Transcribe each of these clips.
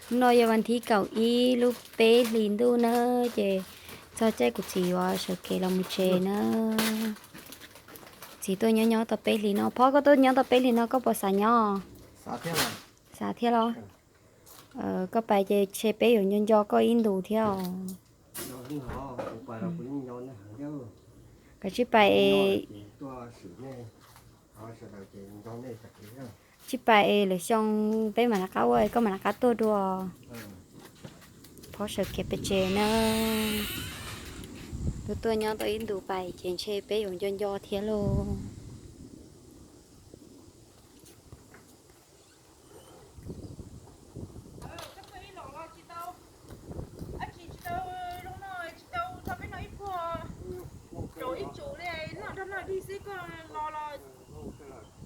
Hnub no yog vas thib kaum ib lub peb hlis ntuj na, ces txog caij kuv txiv yuav sawv kev los mus tsev na. Kuv txiv tuaj nyob nyob tau peb hlis no. Phob, koj tuaj nyob tau peb hlis no koj puas xav nyob? Xav thiab los? Koj pais ces ntshe peb yuav nco nco koj ib ntus thiab os. Kav tsij pais es, tsij pais es lwm xyoo peb mam rov qab ua, koj mam rov qab tuaj dua. Phob sawv kev pes tsev na. Tuaj tuaj nyob tau ib ntus pais ces ntshe peb yuav nco nco thiab lauj.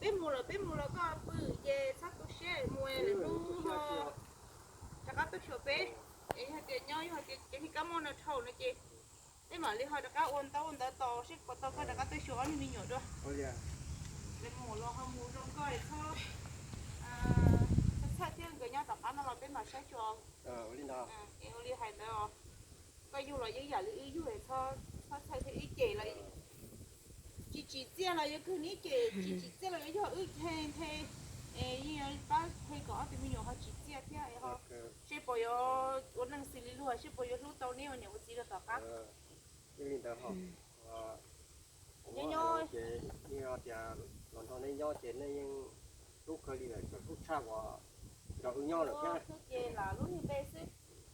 Peb mus lawm, peb mus lawm, koj pw ces txhob tu siab, mus lwm hnub ho rov qab tuaj xyuas peb. Es yog tias nyob, yog tias cov niag kab mob no dhau no ces peb mam li ho rov qab ua ntaub ua ntawv tos seb puas tau koj rov qab tuaj xyuas ob niag me nyuam dua. Mus los ho mus zoo koj, txhob txhawj thiab, nkawd nyob tom qab no los peb mam saib xyuas. Ua li hais ntawd, koj yug los yeej yam li wb yug, txhob txhawj thiab, wb cem los tsis tsim txiaj los yuav kawg, wb cem tsis tsim txiaj los yuav yog wb nthe nthe, es yeej yuav pab nthe kom ob tug me nyuam ho tsim txiaj thiab. Seb puas yuav ua neej xws li luag, seb puas yuav hlub tau neb ua niam ua txiv rau tom qab. Yeej li ntawd ho. Nyob nyob ces yeej tias los nrog neb nyob ces nej yeej hlub kawg li lawm, tseem hlub tshaj uas nrog wb nyob lawm thiab. Ces lam lub niag npe xwb.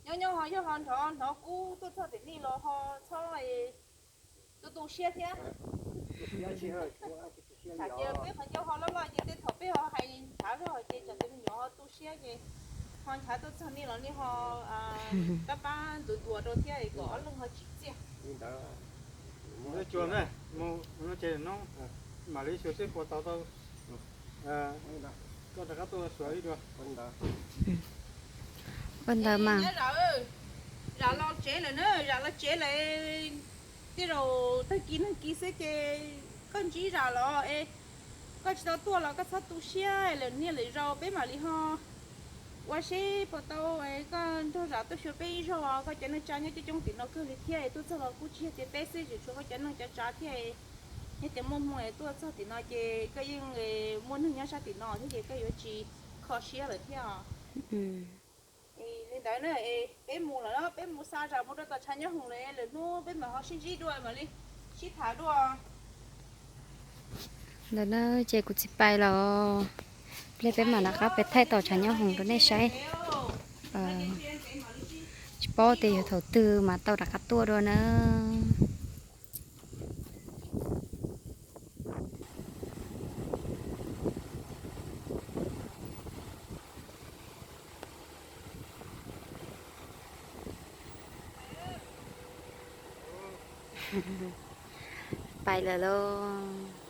Nyob nyob ho yog ho nrov nrov kub tuaj txog tim nej los ho txhob tu tu siab thiab. Tsis tu siab li os. Peb qhov ncauj ho loj loj ces tej thaum peb ho hais nchav zog ces tsam tus me nyuam ho tu siab ces ho nchav tuaj txog nej los nej ho pab pab ntuav ntuav rau thiab kom ob leeg ho tsim txiaj. Mus no ces no mam li xyuas seb puas tau tau. Koj rov qab tuaj xyuas ib dua. Ua ntawd mas. Zam los tsev lawm na, zam los tsev lawm. Tej zaum tag kis nag kis xwb ces koj ntsib zam los es koj tsis tau tuaj los koj txhob tu siab, lwm niaj lwm zaus peb mam li ho ua seb puas tau. Koj nrog zam tuaj xyuas peb ib zaug, koj cov neej tsa nyob coob coob tim no kawg li thiab, tuaj txog los kuj tsis yog tias peb xwb, tseem tshuav koj cov neej cov tsa thiab. Yog tias muaj hmoo tuaj txog tim no ces koj yeej muaj neeg nyob sab tim no thiab ces koj yuav tsis kho siab lawm thiab. Li ntawd na, peb mus lawm, peb mus xa zam mus rau tom tshav nyob hoom lawm, lwm hnub peb mam ho sib ntsib dua mam li sib tham dua. Ntawd na ces kuv txiv pais los, pliag peb mam rov qab pem thaij tom tshav nyob hoom rau nej saib. Tsis paub tias yog thaum twg mas tau rov qab tuaj dua na. Pais lawm lauj.